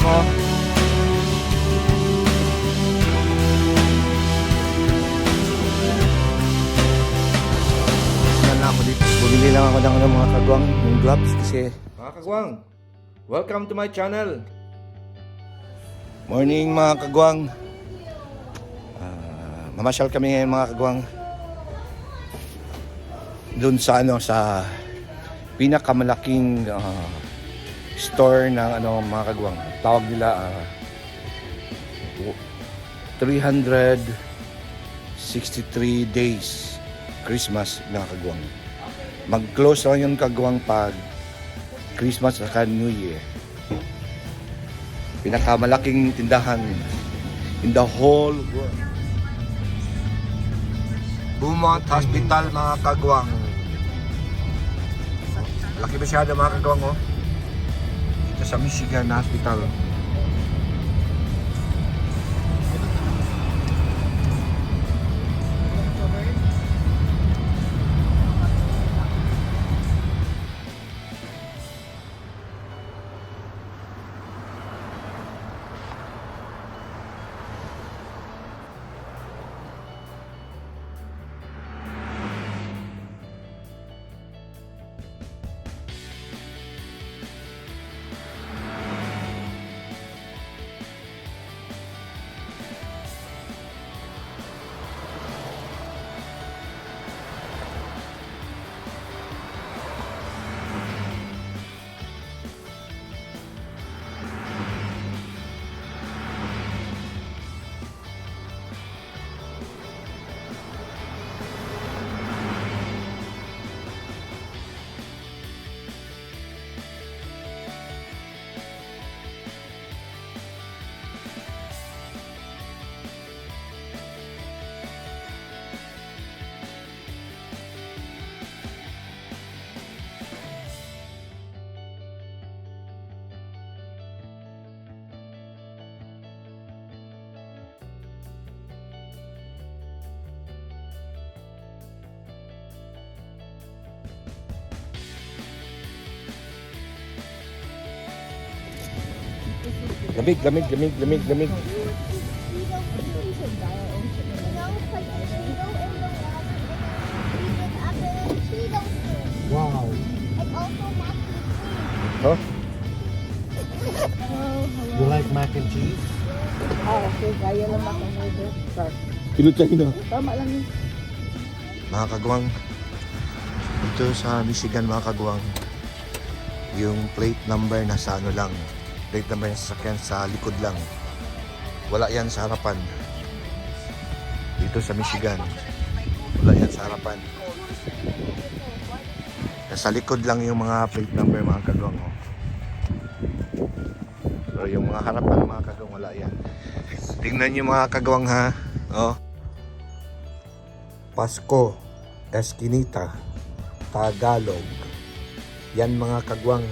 oh. Yan lang ako dito. Bumili lang ako ng ano, mga kagwang, yung gloves kasi. Mga kagwang, welcome to my channel. Morning, mga kagwang. Ah, mamasyal kami ngayon, mga kagwang. Doon sa ano, sa pinakamalaking store ng ano, mga kagwang. Tawag nila 363 days Christmas, mga kagwang. Mag-close lang yung kagwang pag Christmas at New Year. Pinakamalaking tindahan in the whole world. Beaumont Hospital, mga kagwang. Malaki masyado, mga kagwang, oh. Dito sa Michigan Hospital. Lamig, lamig, lamig, lamig, lamig. Wow. And also mac and cheese. Huh? You like mac and cheese? Ah, okay. Kaya lang maka-order. Kilo China. Tama lang yun. Mga kagwang, dito sa Michigan, mga kagwang, yung plate number nasa ano lang, plate number ng sasakyan sa likod lang. Wala yan sa harapan. Dito sa Michigan, wala yan sa harapan. Nasa likod lang yung mga plate number, mga kagwang. Oh. Pero yung mga harapan, mga kagwang, wala yan. Tingnan niyo, mga kagwang, ha. Oh. Pasko, Eskinita, Tagalog. Yan, mga kagwang.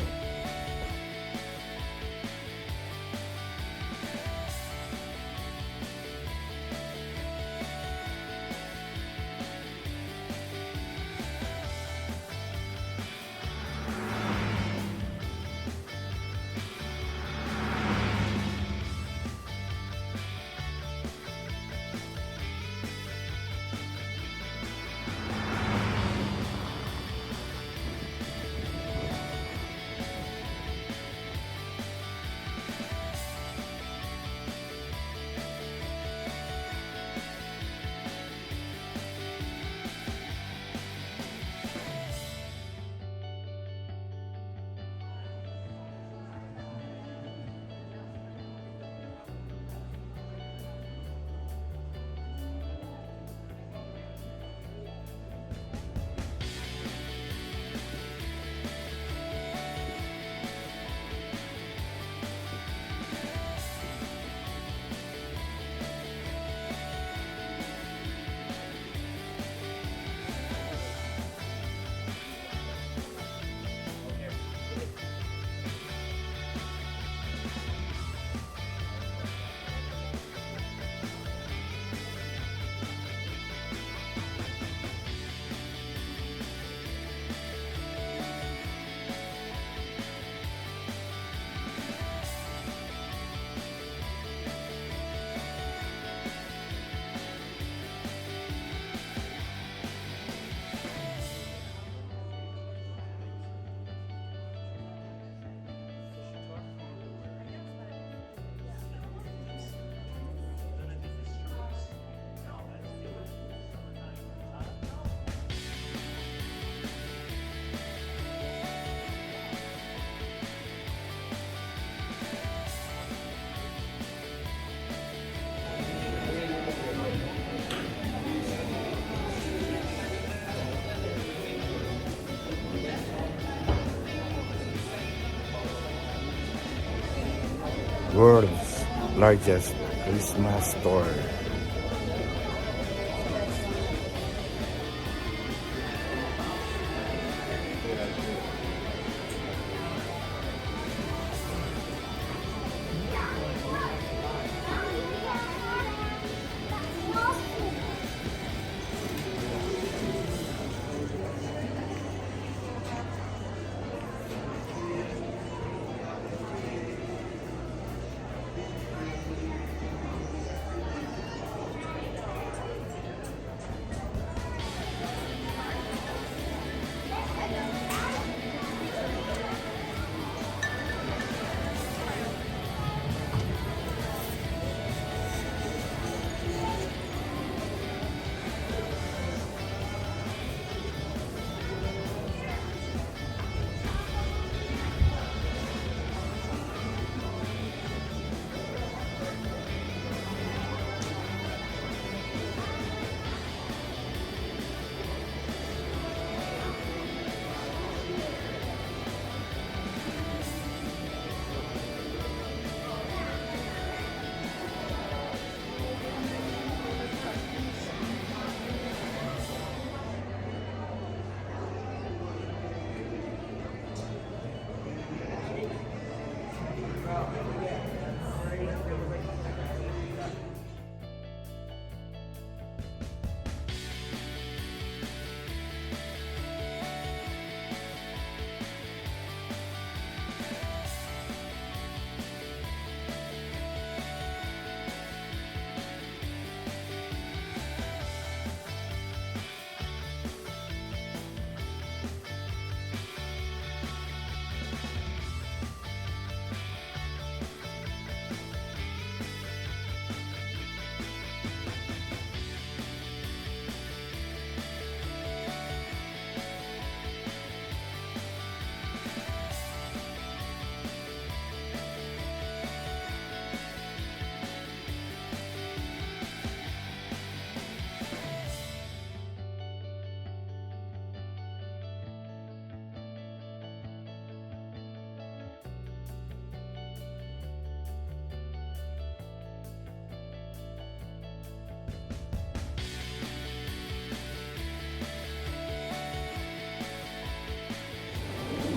World's largest Christmas store.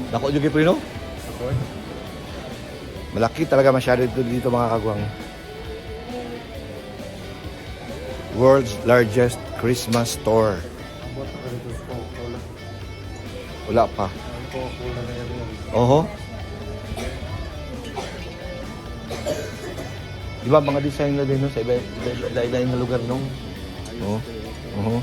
Dako jud pre, no? Malaki talaga masyado dito, dito mga kagwang. World's largest Christmas store. Abot na ka dito sa Coca-Cola. Wala pa. Ang Coca-Cola na yan. Oho. Di ba mga design na din no sa iba iba iba na lugar no? Oo. Oho.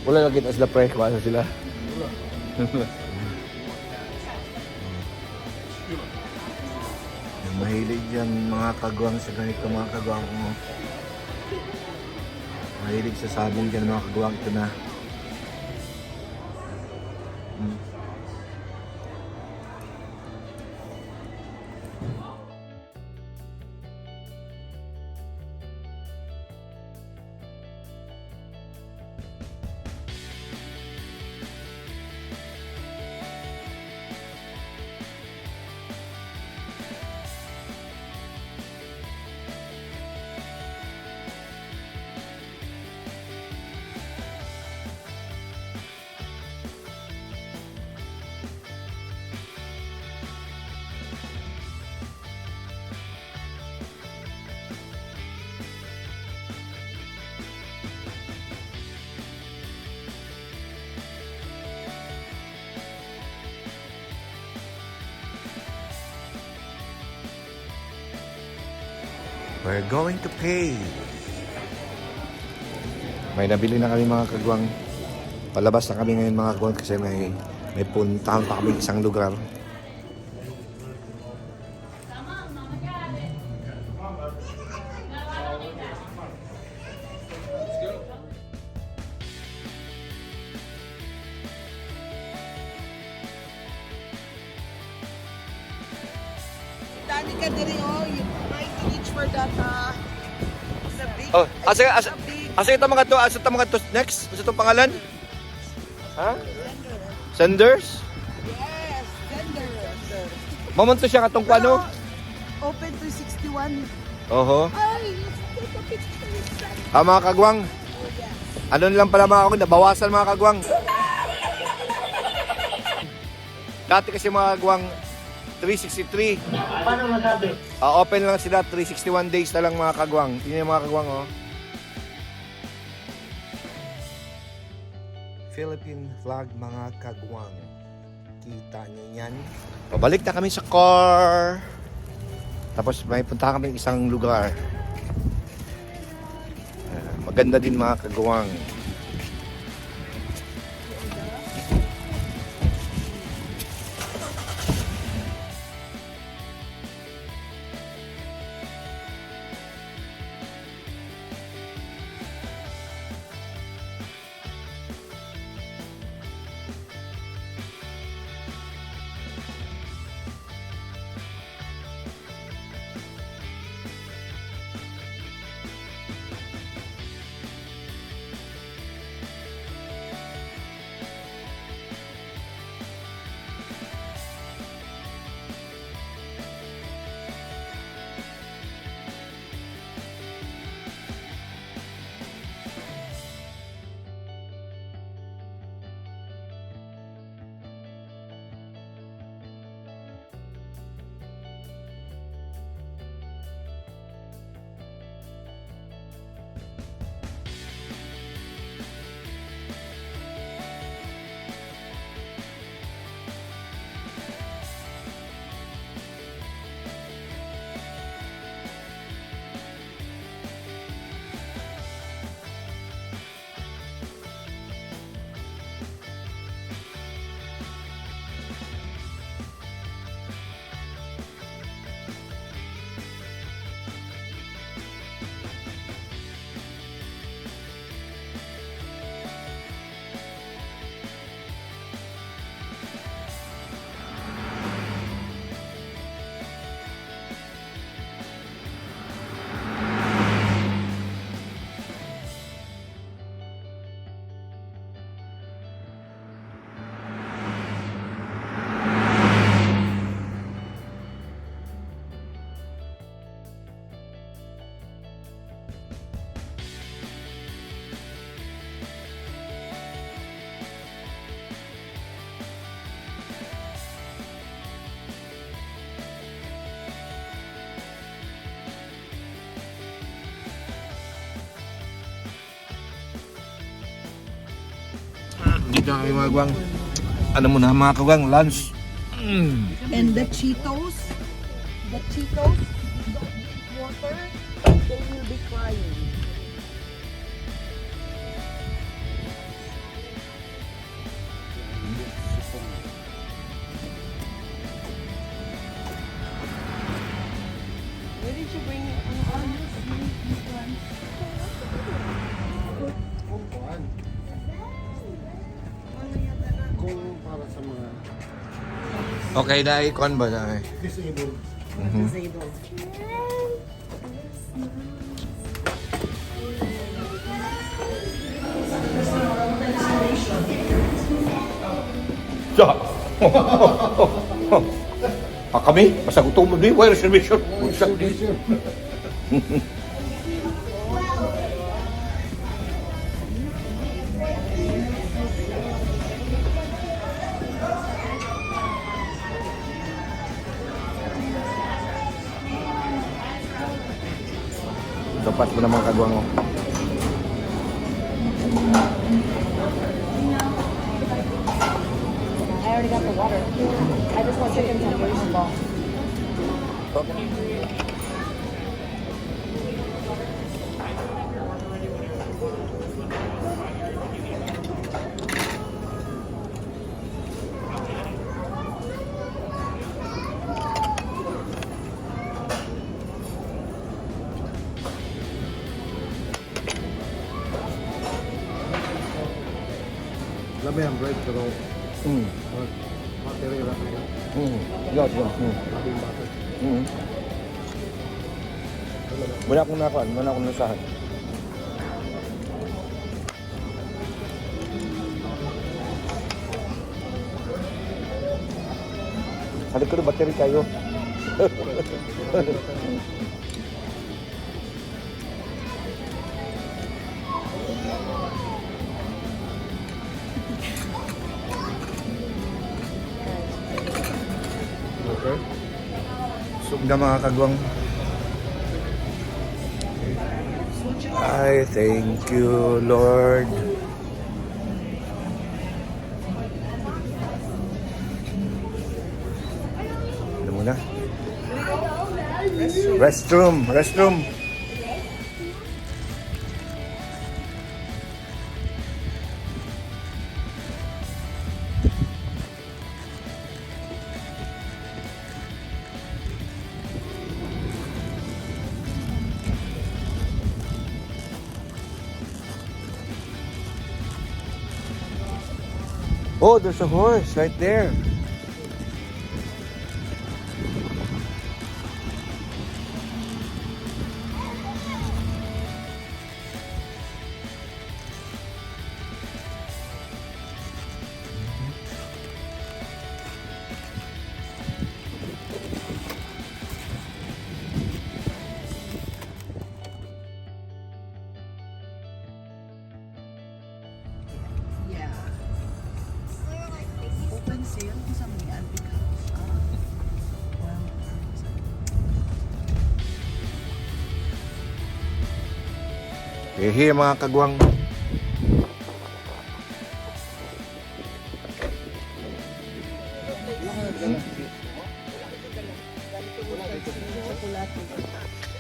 Wala lang kita sila, pre. Kuha sila. Yung mahilig yan, mga kagwang, sa ganito, mga kagwang. Oh. Mahilig sa sabong dyan, mga kagwang, ito na. We're going to pay. May nabili na kami, mga kagwang. Palabas na kami ngayon, mga kagwang, kasi may puntahan pa kami isang lugar. Dani ka diri oh, you try to reach for that the big Oh, asa the big asa ito mga to, asa ito mga to next? Asa itong pangalan? Ha? Sanders? Yes, Zender. Mamonto siya katong kuano? Open 361. Oho. Ay, let's take a picture with that. Ah, mga kagwang. Oh, yes. Ano lang pala, mga kagwang, nabawasan, mga kagwang. Dati kasi, mga kagwang, 363. Paano masabi? Ah, open lang sila 361 days na lang, mga kagwang. Tingnan niyo, mga kagwang, oh. Philippine flag, mga kagwang. Kita niyo yan. Pabalik na kami sa car. Tapos may punta kami isang lugar. Ah, maganda din, mga kagwang. Dito kami, mga kagwang. Ano muna, mga kagwang, lunch. And the Cheetos, if you don't drink water, they will be crying. Okay na, icon ba na eh? Disabled. Disabled. Sa. Ah, kami, basta gutom mo di, why reservation? Reservation. Dapat mo naman kagwang mo. I already got the water. I just want chicken tenders. Lami ang bread pero battery ra kaya. Yeah. Labing butter. Wala akong nakuan, wala akong nasahan. Halik ko na battery kayo. Okay. Sug na, mga kagwang. I thank you, Lord. Ano muna? Restroom, restroom. Oh, there's a horse right there. Yeah. Open sale kung sa mga antique house. Ah. Wow. We're here, mga kagwang.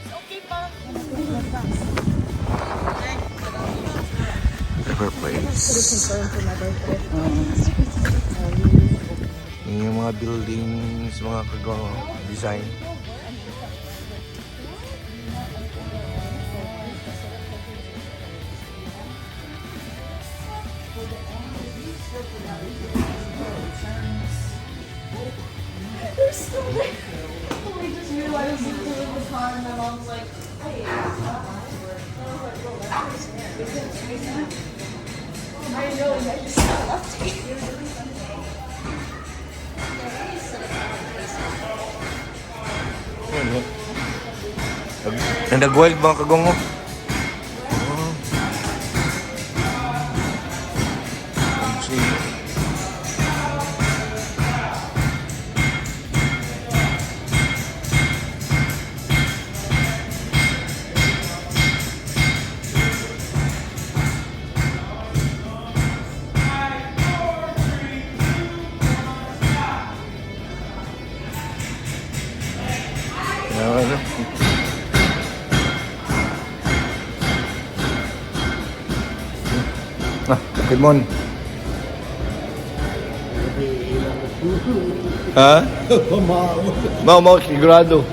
Okay pa. River Place. Yun yung mga buildings, mga kagwang, design. They're still there. We just realized we were in the car and my mom's like, hey. I was like, well, that's I know, I just left it. Yun, oh. Nag-wild, mga kagwang, oh. Oh. See. Ano? Ah, Pokemon. Ha? Mau, mau, sigurado.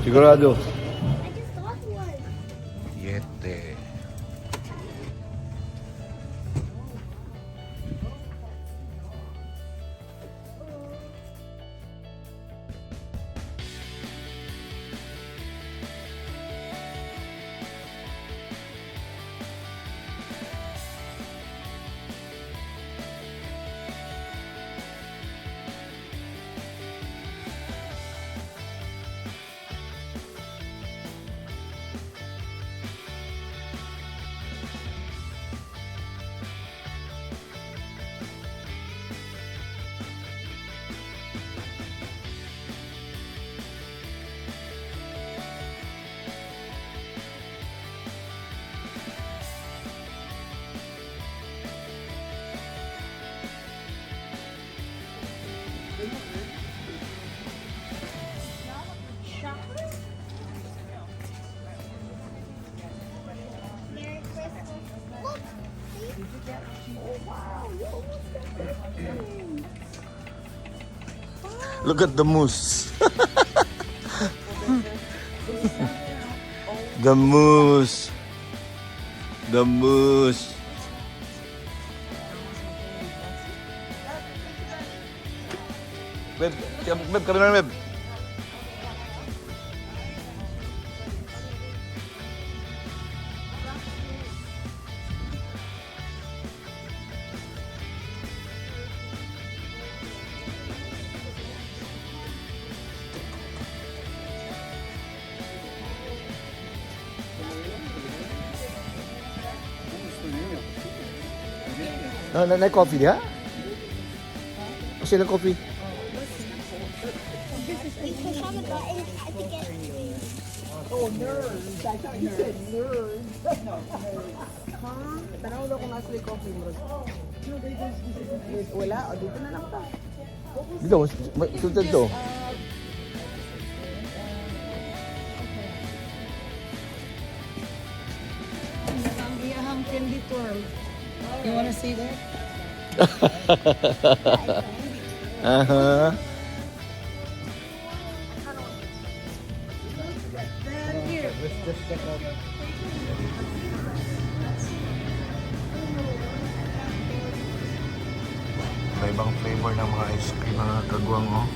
Sigurado. I just got one. Yete. Chocolate? Merry Christmas. Look! See? Oh, wow. You almost got that. Look at the moose. The moose. The moose. Beb, Beb, kami na, Beb. No, no, no coffee diha? O sila coffee? You push on the button to get Oh, nerds. I thought you said nerds. No, nerds. Ha? Tanaw daw kung nasa coffee mo. Wala, o dito na lang ta. Dito, sultan to. Ang iyahang candy twirl. You wanna see that? Aha. Here. Let's just check out. May ibang flavor ng mga ice cream, mga kagwang, oh.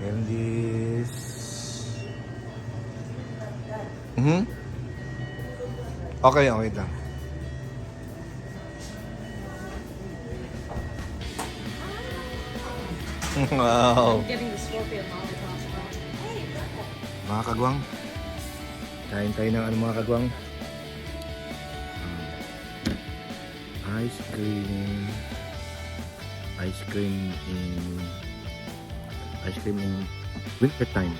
Candies. Okay, okay lang. Wow. Getting the scorpion lollipop. Mga kagwang, kain tayo ng ano, mga kagwang? Ice cream. Ice cream in ice cream in winter time.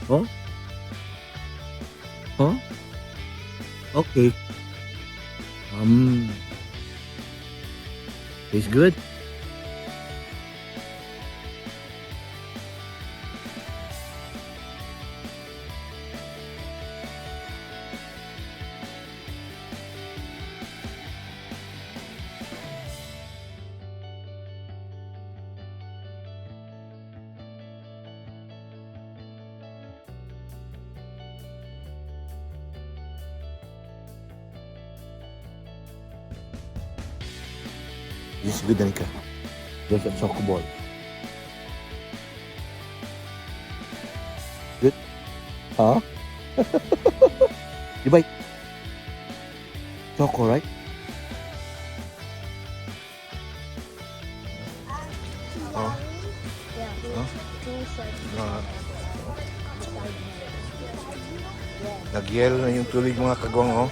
Oh? Oh? Okay. Tastes good. This is good, Danica. There's a choco ball. Good? Huh? You bite. Choco, right? Oh. Yeah. Huh? Mga... Nagyelo na yung tubig, mga kagwang, oh.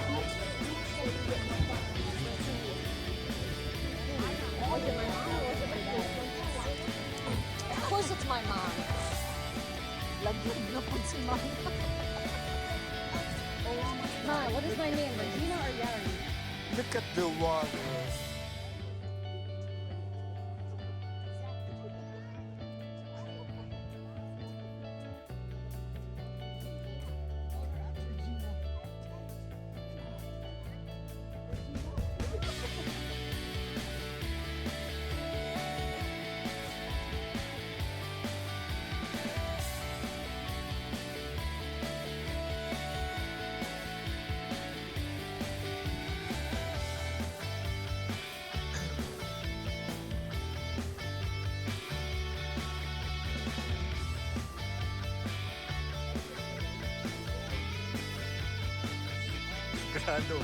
Of course it's my mom. Lagyan na po si mama. Ma, what is my name? Regina or Yari? Look at the water. Grado.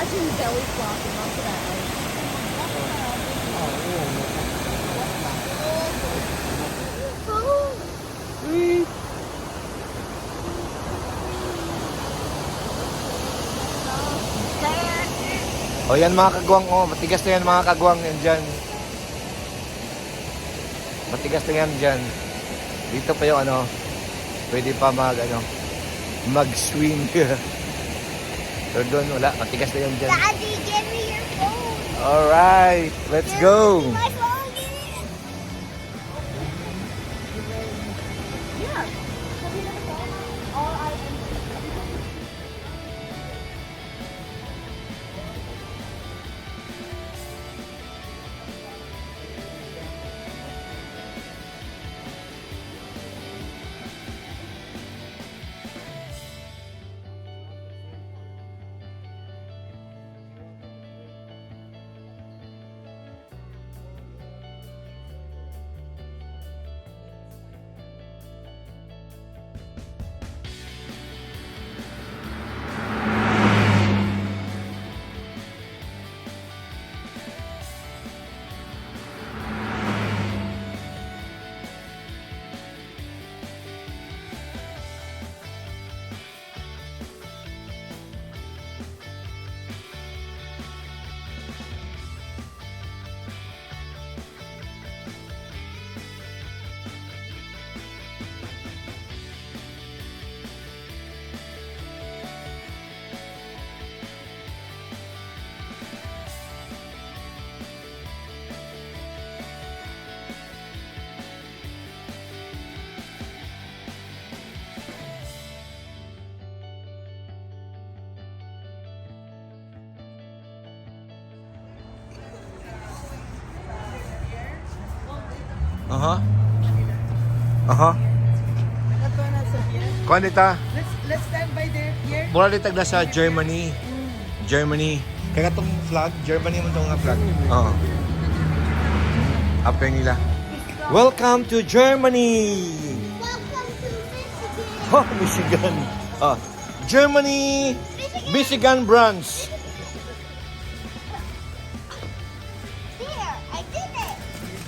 Imagine belly flopping onto that ice. Oh. O yan, mga kagwang, oh, matigas na yan, mga kagwang, yan dyan. Matigas na yan dyan. Dito pa yung ano, pwede pa mag ano, mag-swim. Pero doon wala, matigas na yan dyan. Daddy, give me your phone. Alright, let's Give go. me my phone. Give me Yeah. Have you never gone? R-I-N. Aha. Aha. Kuan dita? Let's stand by there here. Mura ditag na sa Germany. Germany. Kaya katong flag, Germany man tong nga flag. Oo. After nila. Welcome to Germany. Welcome to Michigan. Oh, Michigan. Ah, Germany, Michigan branch. There, I did it.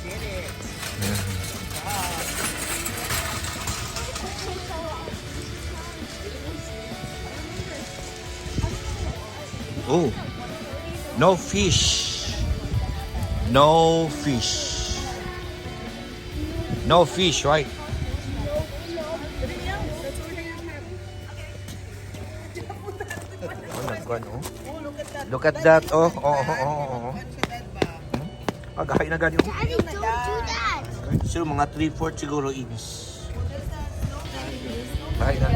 You did it. Oh. No fish. No fish. No fish, right? Oh, nagkuhan, oh. Oh, look at that. Look at that, oh. Ano siya, Dad, ba? Agahay na gani, oh. Daddy, don't do that. So, mga 3-4 siguro inch. Bahay na.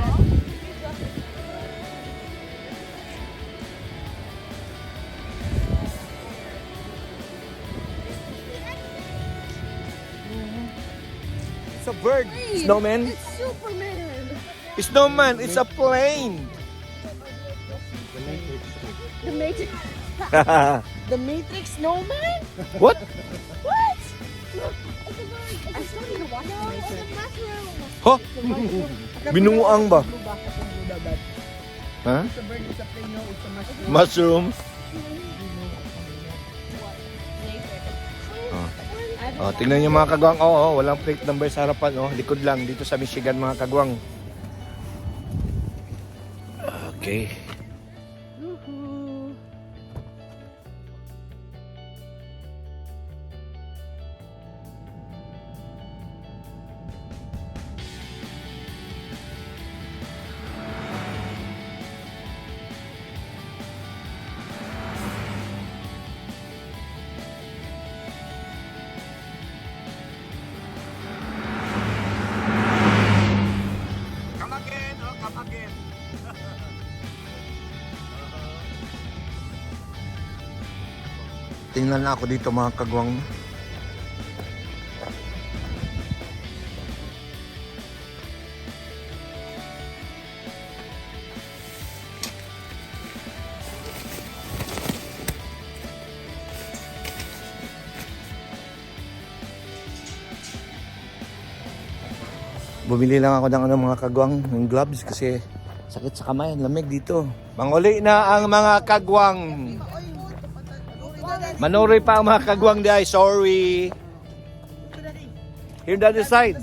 It's a bird. Snowman. It's Superman. Snowman, it's a plane. The Matrix. The Matrix Snowman? What? What? Look, it's a bird. I still need to watch No, the it's Matrix. a mushroom. Huh? Binuang ba? Blue ba? Blue ba, Dad? Huh? It's a bird, it's a plane, no, it's a mushroom. Mushroom. Matrix. Oh. Oh, tingnan niyo, mga kagwang. Oo, oh, walang plate number sa harapan. Oh, likod lang dito sa Michigan, mga kagwang. Okay. Woohoo. Come again, oh, come again. Tingnan na ako dito, mga kagwang. Bumili lang ako ng ano, mga kagwang, ng gloves kasi Sakit sa kamay, ang lamig dito. Manguli na ang mga kagwang. Manuroy pa ang mga kagwang di. Sorry. Here the other side.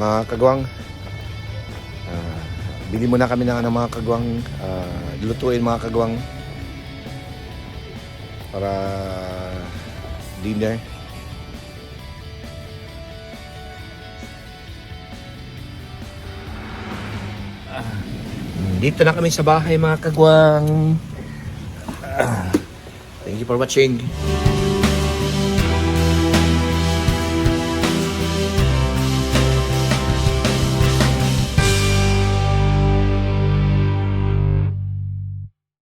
Mga kagwang, bili muna kami ng ano, mga kagwang, lutuin mga kagwang para dinner. Dito na kami sa bahay, mga kagwang. Thank you for watching.